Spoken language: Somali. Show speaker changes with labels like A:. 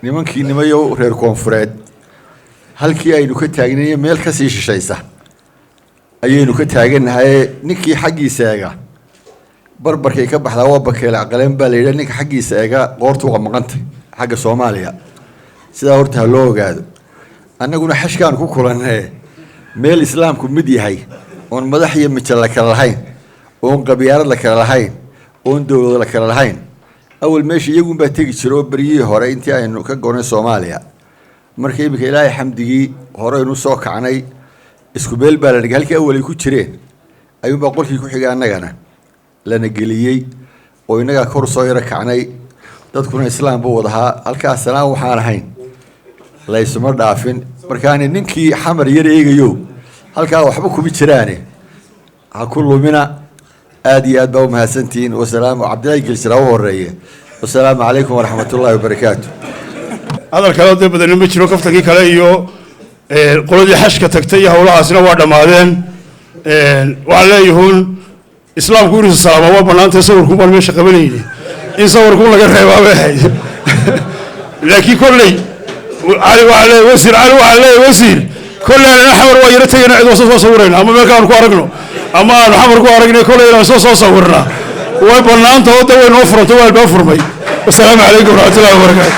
A: Nimankii nimayo reer koonfureed, halkii aynu ka taagnay meel kasii shishaysa ayaynu ka taagannahay. Ninkii xaggiisa eega barbarkay ka baxdaa waa bakeele aqaleen baa la yidhaha. Ninka xaggiisa eega qoortu waa maqantay xagga Soomaaliya. Sidaa horta ha loo ogaado. Annaguna xashkaan ku kulannee, meel islaamku mid yahay, oon madax iyo mijo la kala lahayn, oon qabyaalad la kala lahayn, oon dowlad la kala lahayn. Awal meesha iyagunbaa tegi jira oo beryihii hore intii aynu ka gonay Soomaaliya. Marka iminka Ilaahay xamdigii horeynu soo kacnay, isku meel baa la dhigay. Halkii awal ay ku jireen ayuunbaa qolkii ku xigay annagana lana geliyey, oo innagaa kor soo yaro kacnay. Dadkuna islaam buu wadahaa. Halkaas sanaan waxaan ahayn laysuma dhaafin. Markaani ninkii Xamar yar eegayo, halkaa waxba kuma jiraane, ha ku lumina. Aad iyo aad baa umahadsantihiin. Wasalaamu Cabdillahi Geljira u horeeye. Wasalaamu calaykum waraxmat ullahi wabarakaatu.
B: Hadal kale dee badani ma jiro. Kaftankii kale iyo qoladii xashka tagtay iyo howlahaasina waa dhammaadeen. Waxaan leeyahuun, islaamku inuu salaama waa bannaantay. Sawirkuun baan meesha qabanayni, in sawirkuun laga reebaa bay ahayd. Laakiin kolley Cali waxaa leeyahay, wasiir Cali waxaa leeyahay, wasiir, kolley anana Xamar waa yaro tegayna, cid wasa soo sawirayna ama meel kaanu ku aragno ama aanu Xamar ku aragnay. Kolley inaan soo sawirnaa way bannaanta oo de way noo furantay, waa albaab furmay. Wasalaamu calaykum waraxmatullahi wabarakaatu.